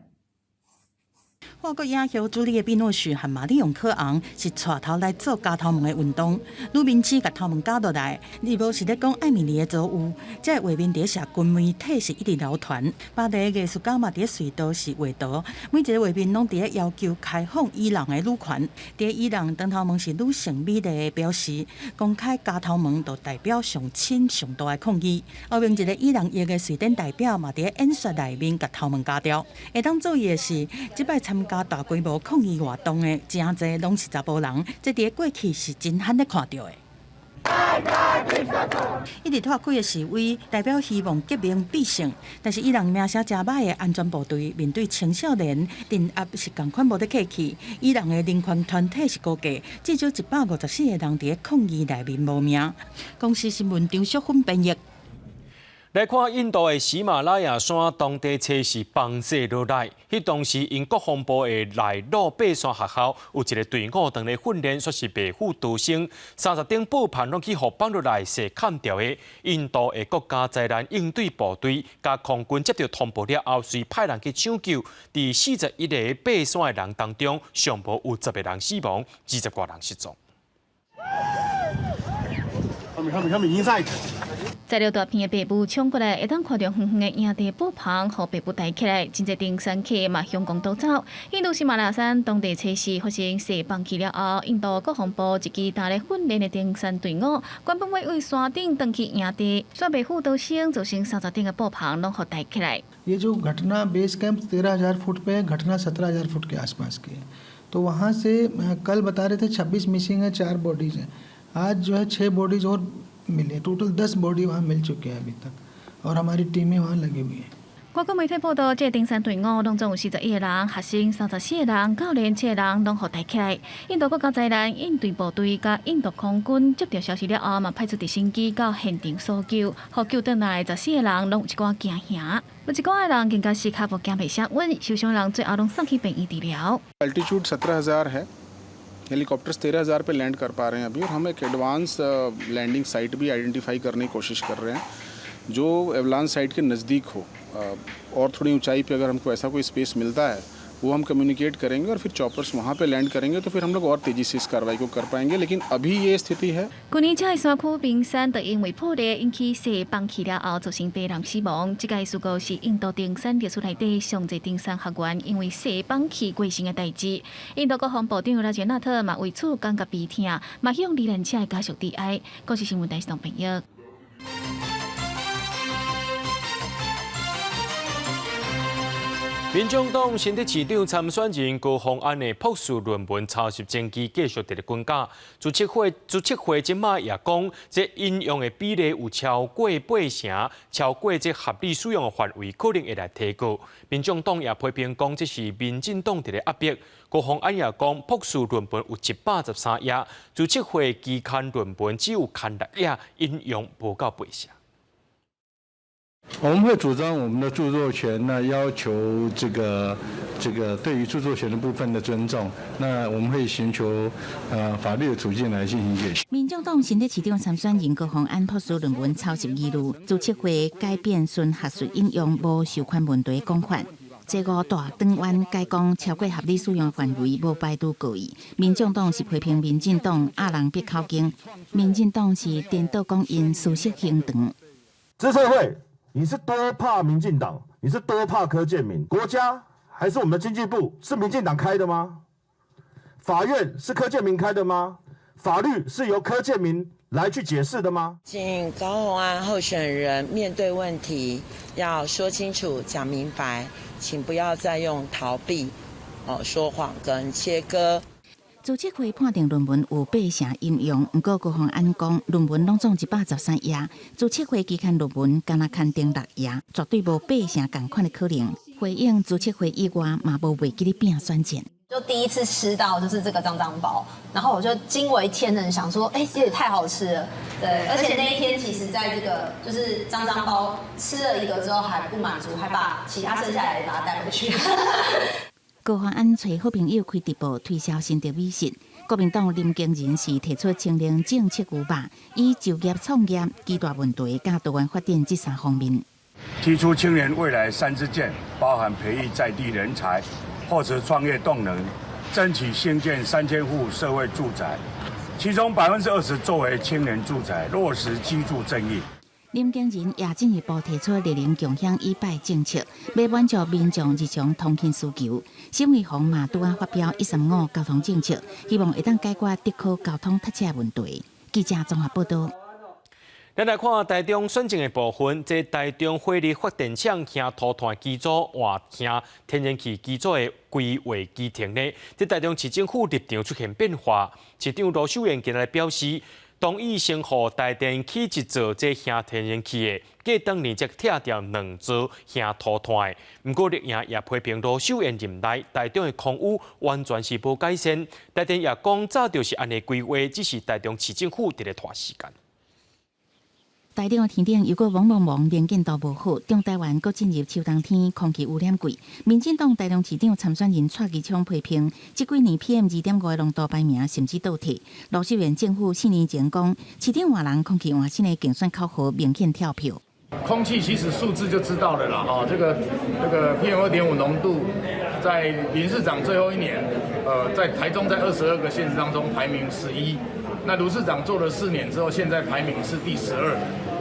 法國影后朱麗葉·碧諾許和瑪麗永科昂是帶頭來做絞頭毛的運動，女明星共頭毛絞落來，伊無是咧講艾米麗的遭遇，這個畫面佇社群媒體是一直流傳。巴黎藝術家嘛佇隧道是畫圖，每一个畫面攏佇咧要求開放伊朗的女權。佇伊朗，長頭毛是女性美麗的標識，公開絞頭毛就代表上深上大的抗議。後面一个伊朗裔的瑞典代表嘛佇咧演說內面共頭毛絞掉。會當注意的是，這擺參加大規模抗議活動的誠濟攏是查埔人，這佇過去是真罕咧看著的。一直拖開的示威，代表希望革命必勝，但是伊朗名聲誠䆀的安全部隊面對青少年鎮壓是仝款無咧客氣。伊朗的人權團體是估計至少154個人佇咧抗議內面無命。公視新聞張淑芬編譯。來看印度的喜馬拉雅山，當地初四崩瀉落來。彼當時𪜶國防部的內陸爬山學校有一个隊伍當咧訓練，煞是袂赴逃生。30頂布棚攏去予放落來，勢砍掉的。印度的國家災難應對部隊佮空軍接著通報了後，隨派人去搶救。佇41个爬山的人當中，上無有10個人死亡，20外人失蹤。載著大片的白霧衝過來，會當看著遠遠的營地布棚，予白霧帶起來，真濟登山客嘛向講逃走。印度喜馬拉雅山當地初四發生雪崩起了後，印度國防部一支當咧訓練的登山隊伍，原本欲對山頂轉去營地，煞袂赴逃生，造成30頂的布棚攏予帶起來。 ये जो घटना base camp 13,000 फुट पे है, घटना 17,000 फुट के आसपास की है। तो वहाँ से कल बता रहे थे 26 मिसिंग है, चार बॉडीज हैं। आज जो है छः बॉडीज और मिले, टोटल 10 बॉडी वहाँ मिल चुके हैं अभी तक और हमारी टीमें वहाँ लगी हुई हैं。外國媒體報道，這個登山隊伍攏總有41個人，學生34個人，教練七個人，攏予帶起來。印度國家災難應對部隊佮印度空軍接著消息了後，嘛派出直升機到現場搜救，予救轉來14個人攏有一寡驚嚇，有一寡的人更加是跤步行袂啥穩，受傷人最後攏送去病院治療。 Altitude 17,000 है, हेलीकॉप्टर्स 13,000 पे लैंड कर पा रहे हैं अभी और हम एक advance landing site भी आइडेंटिफाई करने की कोशिश कर रहे हैं जो एवलांच साइट के नज़दीक हो और थोड़ी ऊंचाई पे। अगर हमको ऐसा कोई स्पेस मिलता है, वो हम कम्युनिकेट करेंगे और फिर चॉपर्स वहाँ पे लैंड करेंगे, तो फिर हम लोग और तेज़ी से इस कार्रवाई को कर पाएंगे, लेकिन अभी ये स्थिति है。去年這个山區冰山就因為破裂引起雪崩起了後，造成八人死亡。這个事故是印度登山歷史內底上濟登山學員因為雪崩去過身的代誌。印度國防部長拉傑納特嘛為此感覺悲痛，嘛向罹難者的家屬致哀。公視新聞台視編譯。民眾黨新竹市長參選人高虹安的博士論文抄襲爭議繼續佇咧滾絞。資策會這馬也講，這引用的比例有超過八成，超過這合理使用的範圍，可能會來提告。民眾黨也批評講，這是民進黨佇咧壓迫。高虹安也講，博士論文有113頁，資策會期刊論文只有刊6頁，引用無夠八成。我們會主張我們的著作權，那要求這個對於著作權的部分的尊重，那我們會尋求法律的途徑來進行解決。民眾黨新竹市長參選人高虹安博士論文抄襲疑慮，資策會改變純學術引用無授權問題講法。這五大黨員改講超過合理使用範圍，無排除告伊。民眾黨是批評民進黨壓人逼口供，民進黨是顛倒講𪜶事實行長。資策會，你是多怕民進黨？你是多怕柯建銘？國家還是我們的經濟部是民進黨開的嗎？法院是柯建銘開的嗎？法律是由柯建銘來去解釋的嗎？請高虹安候選人面對問題要說清楚、講明白，請不要再用逃避、哦說謊跟切割。資策會判定論文有八成引用，毋過高虹安講論文攏總113頁，資策會期刊論文干焦刊登6頁，絕對無八成仝款的可能。回應資策會以外，嘛無袂記咧拼選戰。就第一次吃到就是這個髒髒包，然後我就驚為天人，想說，哎，這也太好吃了，對，而且那一天其實在這個就是髒髒包吃了一個之後還不滿足，還把其他剩下來的把它帶回去。高虹安揣好朋友開直播推銷新竹美食，國民黨林耕仁是提出青年政策牛肉，以就業創業、幾大問題佮多元發展這三方面。提出青年未來三支箭，包含培育在地人才、獲取創業動能、爭取興建3000戶社會住宅，其中20%作為青年住宅，落實居住正義。林耕仁也進一步提出綠能共享以拜政策，欲滿足民眾日常通勤需求。沈慧虹嘛拄仔發表135交通政策，希望會當解決竹科交通塞車問題。記者綜合報道。咱來看台中選情的部分，這台中火力發電廠瓦塗炭機組換瓦天然氣機組的規劃期程呢，這台中市政府立場出現變化，市長盧秀燕今日表示，同意先予台電起一座這瓦天然氣的，過當年才拆掉兩座瓦塗炭的。毋過綠營也批評盧秀燕任內台中的空污完全是無改善。台電也講早就是按呢規劃，只是台中市政府佇咧拖時間。台中的天頂又閣濛濛濛，能見度無好。中台灣閣進入秋冬天，空氣污染貴。民進黨台中市長參選人蔡其昌批評，這幾年 PM 2.5的濃度排名甚至倒退。盧秀燕政府4年前講，市長換人空氣換新的競選口號明顯跳票。空氣其實數字就知道了啦，哈，這個 PM 2.5濃度，在林市長最後一年，在台中在22個縣市當中排名11，那盧市長做了4年之後，現在排名是第12。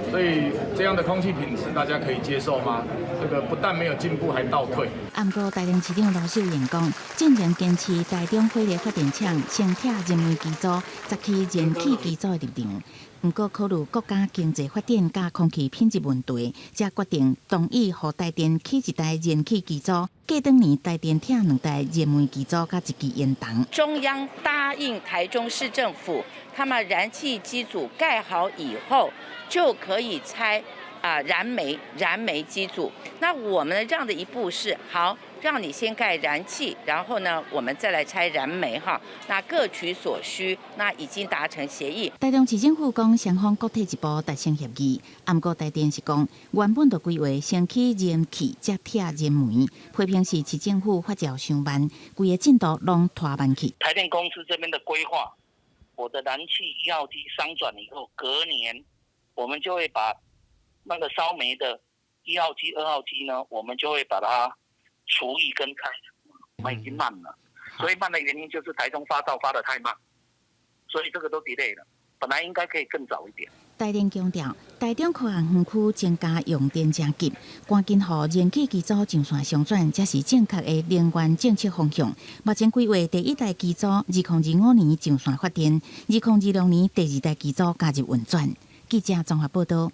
所以這樣的空氣品質，大家可以接受嗎？這個不但沒有進步，還倒退。毋過台中市長盧秀燕講，進前堅持台中火力發電廠先拆燃煤機組，再起燃氣機組的立場。毋過考慮國家經濟發展佮空氣品質問題，才決定同意予台電起一台燃氣機組，過當年台電拆兩台燃煤機組佮一支煙囱。中央答應台中市政府，他們燃氣機組蓋好以後，就可以拆啊燃煤機組。那我們讓的一步是好，讓你先蓋燃氣，然後呢，我們再來拆燃煤哈。那各取所需，那已經達成協議。台中市政府講，雙方各退一步達成協議。毋過台電是講，原本就規劃先起燃氣，才拆燃煤，批評是市政府發照傷慢，規个進度攏拖慢去。台電公司這邊的規劃，我的燃氣一號機商轉以後，隔年我們就會把那個燒煤的一號機、二號機呢，我們就會把它除役跟拆除。我們已經慢了，所以慢的原因就是台中發照發得太慢，所以這個都 delay 了。本來應該可以更早一點。台電強調，台中科學園區增加用電誠急，趕緊予燃氣機組上線商轉，才是正確的能源政策方向。目前規劃第一代機組2025年上線發電，2026年第二代機組加入運轉。記者綜合報道。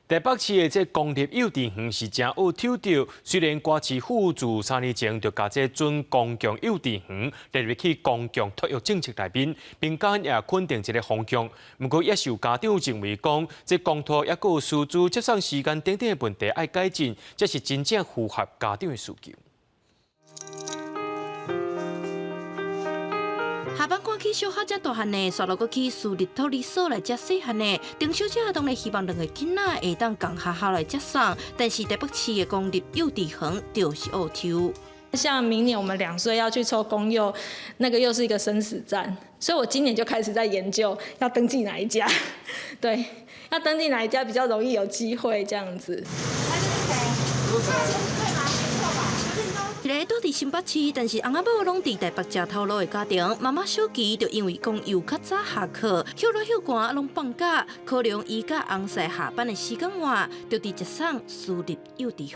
台北市的這公立幼稚園是誠惡抽著，雖然歌市府自3年前就共這準公共幼稚園列入去公共托育政策內面，民間也肯定這个方向。毋過也是有家長認為講，這公托抑閣有師資接送時間等等的問題愛改進，才是真正符合家長的需求。下班趕去小學接大漢的，煞落閣去私立托兒所來接細漢的。丁小姐當然希望兩个囡仔會當仝學校來接送，但是台北市的公立幼稚園就是惡抽。像明年我們2歲要去抽公幼，那個又是一個生死戰，所以我今年就開始在研究要登記哪一家，對，要登記哪一家比較容易有機會這樣子。一个住佇新北市，但是翁仔某攏佇台北食頭路的家庭，媽媽小琪就因為公幼較早下課，歇熱歇寒攏放假，可能伊佮翁婿下班的時間晚，就佇接送私立幼稚園。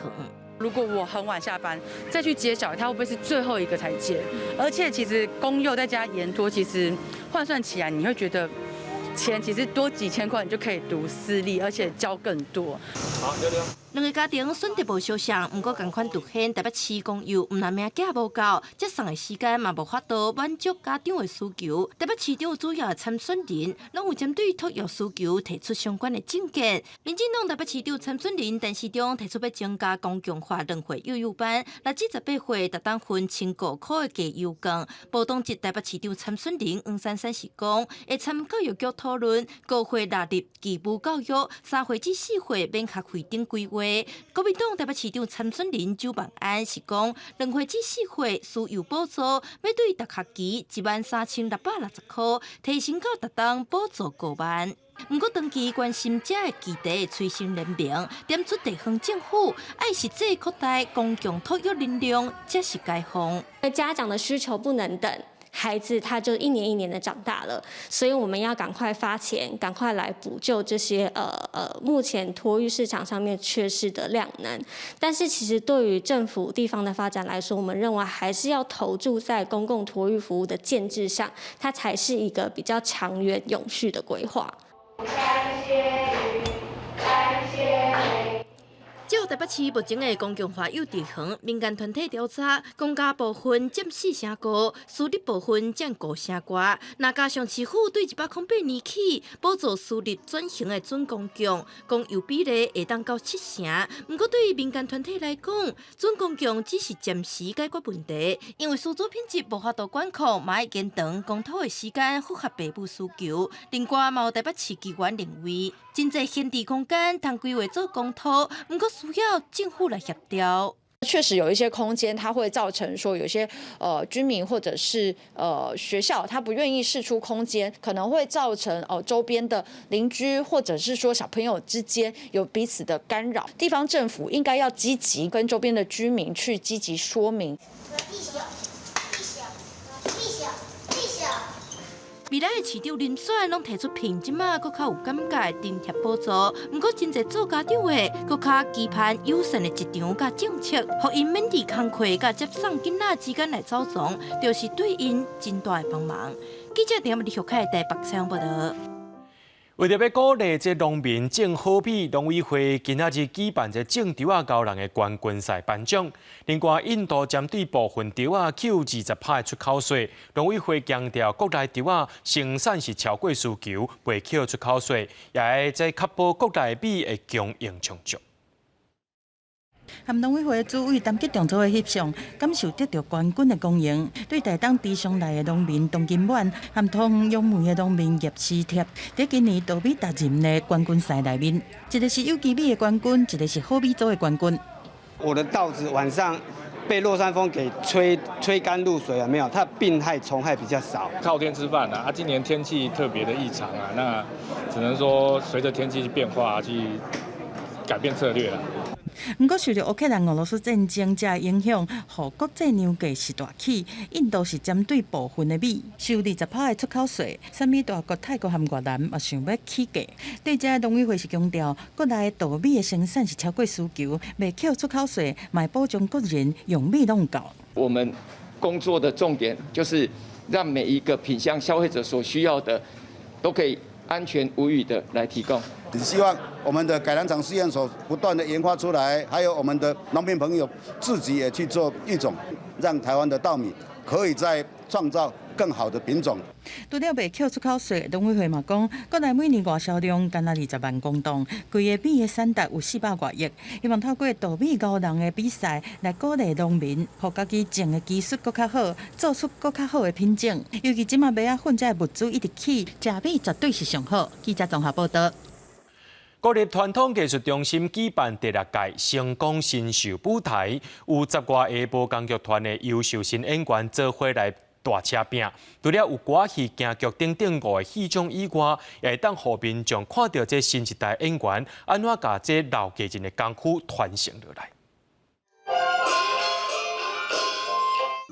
如果我很晚下班再去接小孩，他會不會是最後一個才接？而且其實公幼再加延托，其實換算起來，你會覺得錢其實多幾千塊，你就可以讀私立，而且教更多。好，六六。兩個家庭選擇無相像，毋過仝款凸顯台北市公幼毋但名寄無夠，接送的時間嘛無法度滿足家長的需求。台北市長主要的參選人攏有針對托育需求提出相關的政見。民進黨台北市長參選人陳時中提出欲增加公共化2歲幼幼班，6至18歲逐冬分15箍的低優券。無黨籍台北市長參選人黃珊珊是講，會參教育局討論高歲納入義務教育，3歲至4歲免學費等規劃。國民黨台北市長參選人周萬安是講，2歲至4歲私幼補助，欲對逐學期13,660箍，提升到逐冬補助5萬。毋過長期關心這个議題的催生聯盟點出地方政府愛實際擴大公共托育能量，才是解方。家長的需求不能等。孩子他就一年一年的長大了，所以我們要趕快發錢，趕快來補救這些目前托育市場上面缺失的量能。但是其實對於政府地方的發展來說，我們認為還是要投注在公共托育服務的建制上，它才是一個比較長遠永續的規劃。感謝雨，感謝梅。照台北市目前的公共化幼稚園，民間團體調查，公家部分佔4成高，私立部分佔5成外。若加上市府對108年起補助私立轉型的準公共，公幼比例會當到7成。毋過對民間團體來講，準公共只是暫時解決問題，因為師資品質無法度管控，嘛愛延長公托的時間，符合爸母需求。另外，嘛有台北市議員認為，真濟閒置空間通規劃做公托，毋過需要政府來協調。確實有一些空間，它會造成說有些居民或者是學校，他不願意釋出空間，可能會造成周邊的鄰居或者是說小朋友之間有彼此的干擾。地方政府應該要積極跟周邊的居民去積極說明。未來的市長遴選，攏提出比這馬閣較有感覺的津貼補助。毋過真濟做家長的，閣較期盼友善的職場佮政策，予𪜶免佇工課佮接送囡仔之間來走傱，就是對𪜶真大的幫忙。記者陳李玉凱台北採訪報導。為著欲鼓勵這農民種好米，農委會今仔日舉辦這種稻仔熬人的冠軍賽頒獎。另外，印度針對部分稻仔扣20%的出口稅，農委會強調國內稻仔生產是超過需求，袂扣出口稅，也會在確保國內米的供應充足。和農委會主委陳吉仲做伙翕相，感受得著冠軍的光榮。對台東池上來的農民董金滿和桃園楊梅的農民葉時貼，佇今年稻米達人的冠軍賽內面，一個是有機米的冠軍，一個是好米組的冠軍。我的稻子晚上被落山風給吹乾露水了沒有？它病害蟲害比較少。靠天吃飯啊！啊，今年天氣特別的異常啊，那只能說隨着天氣變化去改變策略啦。毋過受著烏克蘭俄羅斯戰爭這影響，予國際糧價是大起。印度是針對部分的米收20%的出口稅，啥物大國泰國和越南嘛想欲起價。對這農委會是強調，國內稻米的生產是超過需求，袂扣出口稅，嘛會保障國人用米攏有夠。我們工作的重點就是讓每一個品項消費者所需要的，都可以安全無虞的來提供。希望我們的改良場試驗所不斷的研發出來，還有我們的農民朋友自己也去做育種，讓台灣的稻米可以再創造更好的品種。除了袂扣出口稅，農委會嘛講，國內每年外銷量干焦20萬公噸，規个米的產值有400外億。希望透過稻米熬人的比賽來鼓勵農民，予家己種的技術閣較好，做出閣較好的品種。尤其這馬麥仔粉這个物資一直起，食米絕對是上好。記者綜合報導。國立傳統藝術中心舉辦第六屆星光新秀舞台，有10外个無仝劇團的優秀新演員做伙來大車拼。除了有歌仔戲、京劇等等五个戲種以外，也會當予民眾看著這新一代演員按怎共這老藝人的功夫傳承落來。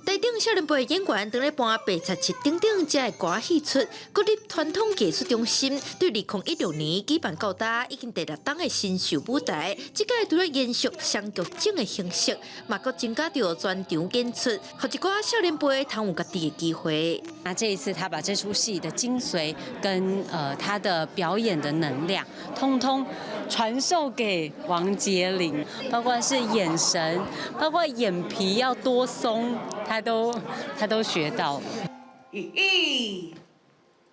台頂少年輩演員當咧搬白賊七等等遮的歌仔戲出，國立傳統藝術中心對2016年舉辦到今已經第六冬的新秀舞台，這屆除了延續雙劇種的形式，嘛閣增加著專場演出，予一寡少年輩通有家己的機會。那這一次他把這齣戲的精髓跟他的表演的能量，通通傳授給王杰林，包括是眼神，包括眼皮要多鬆，他都學到。一、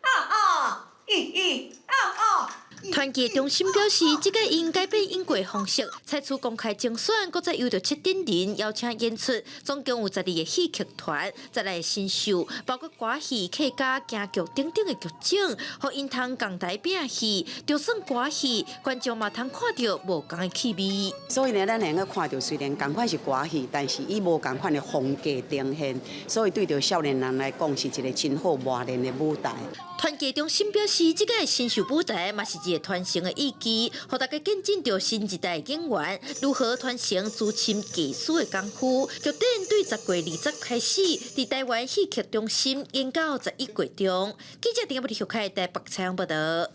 二、二，一、二、二。團藝中心表示，這屆𪜶改變演過方式，採取公開徵選，閣再由著七等人邀請演出，總共有12個戲劇團，10個新秀，包括歌戲、客家、京劇等等的劇種，予𪜶通仝台拼戲，就算歌戲，觀眾嘛通看著無仝的氣味。所以呢，咱會用看著雖然仝款是歌戲，但是伊無仝款的風格呈現，所以對著少年人來講是一個真好磨練的舞台。團藝中心表示，這個新秀舞台嘛是一個傳承的意義，予大家見證著新一代演員如何傳承資深藝術的功夫。劇展對10月20開始，佇臺灣戲曲中心演到11月中。記者陳亞玉台北採訪報導。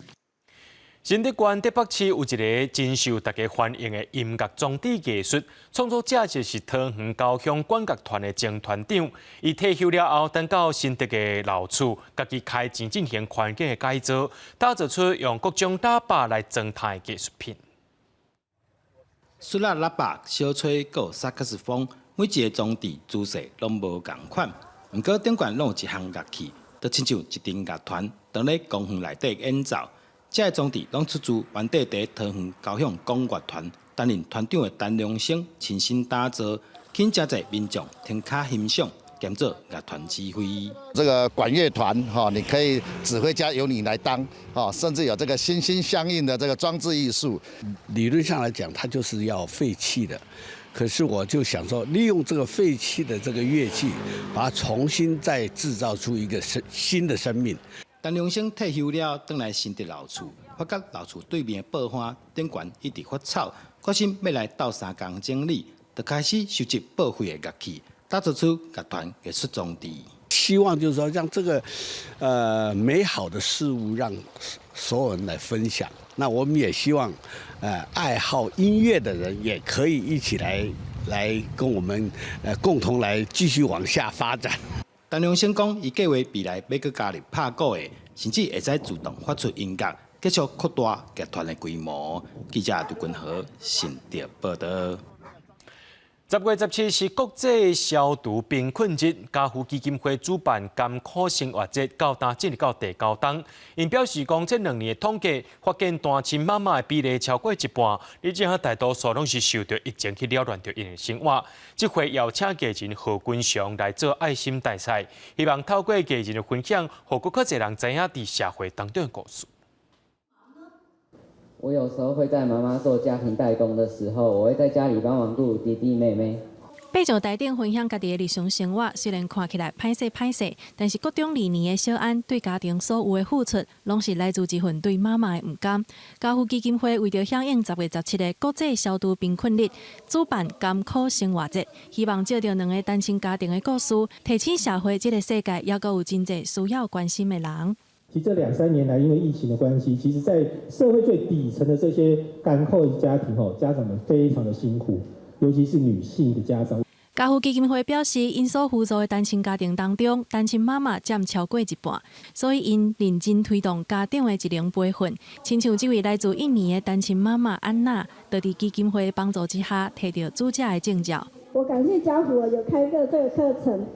新竹縣竹北市有一个真受大家歡迎的音樂裝置藝術創作者，就是桃園交響管樂團的前團長。伊退休了後，轉到新竹的老厝，家己開錢進行環境的改造，打造出用各種喇叭來裝彈的藝術品。唢呐、喇叭、小吹，閣有薩克斯風，每一个裝置姿勢攏無仝款。毋過頂懸攏有一項樂器，就親像一陣樂團，當咧公園內底演奏。這个裝置攏出自原底佇桃園交響管樂團擔任團長的陳良生親身打造，吸引誠濟民眾停跤欣賞，兼做樂團指揮。這個管樂團哈，你可以指揮家由你來當，甚至有這個心心相印的這個裝置藝術。理論上來講，它就是要廢棄的。可是我就想說，利用這個廢棄的這個樂器，把它重新再製造出一個新的生命。陳良生退休了，轉來新竹老厝，發覺老厝對面的報花頂懸一直發臭，決心欲來鬥相共整理，就開始收集報廢的樂器，打造出樂團藝術裝置。希望就是說，讓這個美好的事物，讓所有人來分享。那我們也希望，愛好音樂的人也可以一起來跟我們共同來繼續往下發展。陳良生講，伊計劃未來欲閣加入拍鼓的，甚至會使自動發出音樂，繼續擴大樂團的規模。記者杜君和新竹報導。10月17是國際消除貧困日，家扶基金會主辦甘苦生活節，到今進入到第九冬。𪜶表示講，這兩年的統計發現單親媽媽的比例超過一半，而且大多數攏是受著疫情去擾亂著𪜶的生活。這回邀請藝人何君祥來做愛心大使，希望透過藝人的分享，予閣較濟人知影佇社會當中的故事。我有時候會在媽媽做家庭代工的時候，我會在家裡幫忙顧弟弟妹妹。爬上台頂分享家己的日常生活，雖然看起來歹勢歹勢，但是國中二年的小安對家庭所有的付出，攏是來自一份對媽媽的毋甘。家扶基金會為著響應10月17的國際消除貧困日，主辦甘苦生活節，希望藉著兩个單親家庭的故事，提醒社會這个世界猶閣有真濟需要關心的人。其實這兩三年來，因為疫情的關係，其實在社會最底層的這些艱苦的家庭，吼，家長們非常的辛苦，尤其是女性的家長。家扶基金會表示，𪜶所輔助的單親家庭當中，單親媽媽佔超過一半，所以𪜶認真推動家長的職能培訓。親像這位來自印尼的單親媽媽安娜，就佇基金會幫助之下，提著主者的證照。我感謝家扶有開個這個課程，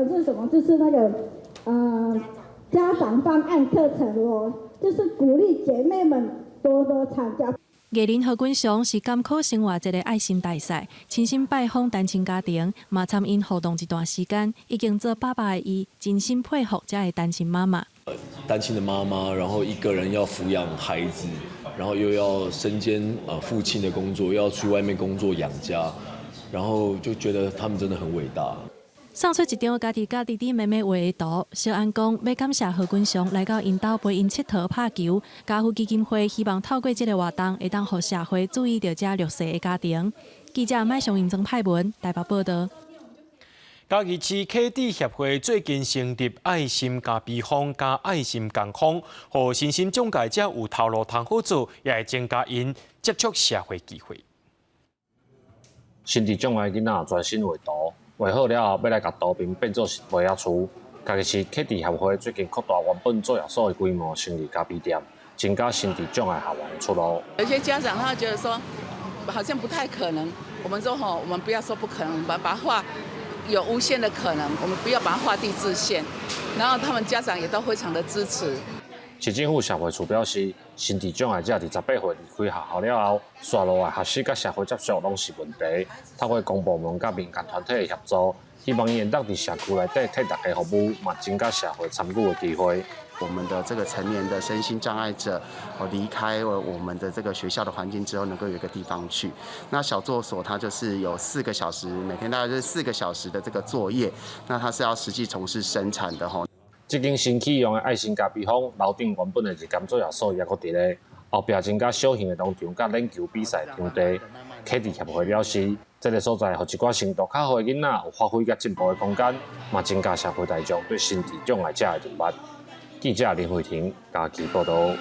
這是什麼？就是那個，家長方案課程，我就是鼓勵姐妹們多多參加。藝人何君祥是甘苦生活節的愛心大使，親身拜訪單親家庭，嘛參𪜶互動一段時間，已經做爸爸的伊，真心佩服這个單親媽媽。單親的媽媽，然後一個人要撫養孩子，然後又要身兼父親的工作，又要去外面工作養家，然後就覺得他們真的很偉大。送出一張家己佮弟弟妹妹畫的圖，小安講欲感謝何君祥來到𪜶兜陪𪜶𨑨迌拍球。家扶基金會希望透過這个活動，會當予社會注意著這弱勢的家庭。記者麥尚英曾派文台北報導。嘉義市啟智協會最近成立愛心咖啡坊佮愛心工坊，予身心障礙者有頭路通好做，也會增加𪜶接觸社會機會。心智障礙囡仔專心畫圖，畫好了後欲來共圖片變做實體仔厝。嘉義市啟智協會最近擴大原本作業所的規模，成立咖啡店，增加心智障礙學員出路。有些家長他覺得說，好像不太可能。我們說吼，我們不要說不可能，把它畫有無限的可能，我們不要把它畫地自限。然後他們家長也都非常的支持。市政府社會處表示，心智障礙者佇18歲離開學校了後，紲落來學習佮社會接觸攏是問題。透過公部門佮民間團體的協助，希望𪜶會當佇社區內底替大家服務，嘛增加社會參與的機會。我們的這個成年的身心障礙者，哦，離開了我們的這個學校的環境之後，能夠有一個地方去。那小作所它就是有四個小時，每天大概是四個小時的這個作業。那它是要實際從事生產的吼。這間新啟用的愛心咖啡坊，樓頂原本的日間作業所也閣佇咧，後壁增加小型的農場佮欖球比賽場地。啟智協會表示，這个所在，予一寡程度較好的囡仔有發揮佮進步的空間，嘛增加社會大眾對心智障礙者的認識。記者林慧婷嘉義報導。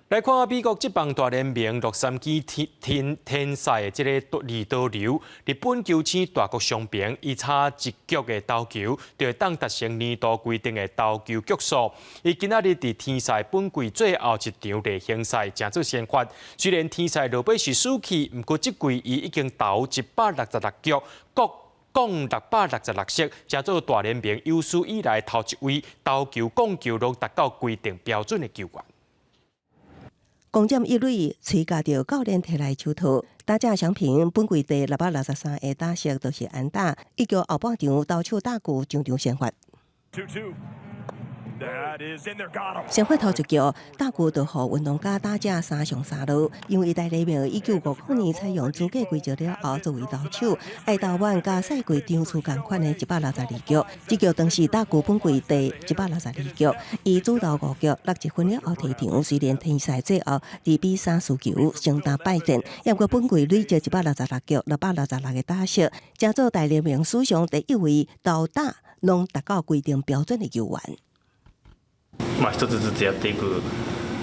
來看美國職棒大聯盟洛杉磯天天使的這个二刀流，日本球星大谷翔平，伊差一局的投球，就會當達成年度規定的投球局數。伊今仔日佇天使本季最後一場例行賽成做先發，雖然天使落尾是輸去，毋過這季伊已經投166局，各降666席，成做大聯盟有史以來頭一位投球、摃球攏達到規定標準的球員。攻佔一壘，喙咬著教練提來手套。打者翔平本季第663個打席都是安打，伊局後半場投手打球場場先發。先發頭一局，打球就予運動家打者三上三落，因為大聯盟1950年採用資格規則了後，作為投手，愛投滿佮賽季場次仝款的162局，這局當是打球本季第162局，伊主投五局六十分了後退場，雖然天使最後2比3輸球，承擔敗戰，毋過本季累積166局666個打席，成做大聯盟史上第一位投打攏達到規定標準的球員。まあ一つずつやっていく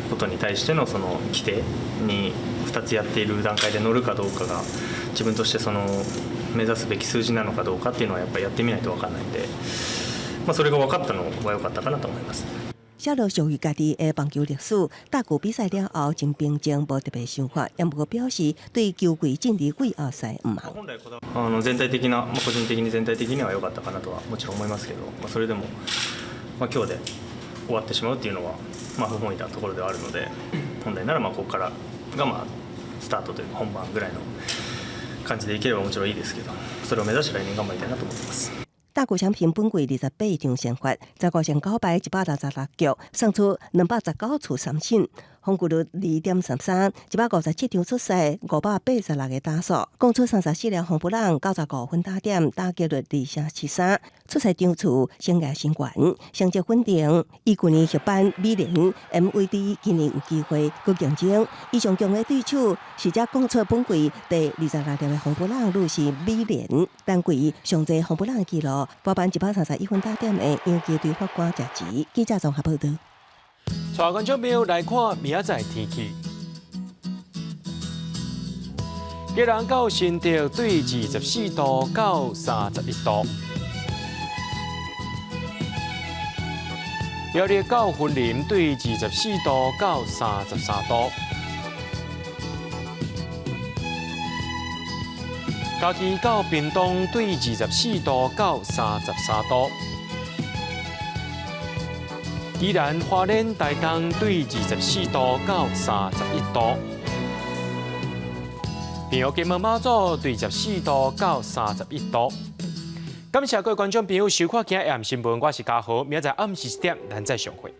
ことに対してのその規定に二つやっている段階で乗るかどうかが自分としてその目指すべき数字なのかどうかっていうのはやっぱりやってみないと分かんないんで、まあそれが分かったのは良かったかなと思います。寫落屬於家己的棒球歷史，打球比賽了後真平靜，無特別想法，也毋過表示對球季進入季後賽毋茫。あの全体的な、まあ個人的に全体的には良かったかなとはもちろん思いますけど、まあそれでもまあ今日で終わってしまうっていうのはまあ不本意なところではあるので、本来ならまあここからがまあスタートというか本番ぐらいの感じでいければもちろんいいですけど、それを目指して来年頑張りたいなと思ってます。大谷翔平本季28場先發，15勝9敗，166局，算出219次三振，防禦率2.33，157場出賽，586個打數，攻出34粒紅布朗，95分打點，打擊率2.73，出賽場次生涯新高，成績穩定。伊舊年獲頒美聯 MVP，今年有機會閣競爭。伊上強的對手是才攻出本季第26粒的紅布朗，路是美聯單季上濟紅布朗的紀錄，包辦131分打點的洋基隊法官賈吉。記者綜合報導。帶觀眾朋友來看明仔載天氣。基隆到新竹對24度到31度，苗栗到雲林對24度到33度，嘉義到屏東對24度到33度。宜蘭花蓮台東對24度到31度，平和金門馬祖對24度到31度。感謝各位觀眾朋友收看今日暗新聞，我是嘉豪，明仔載暗時7點，咱再相會。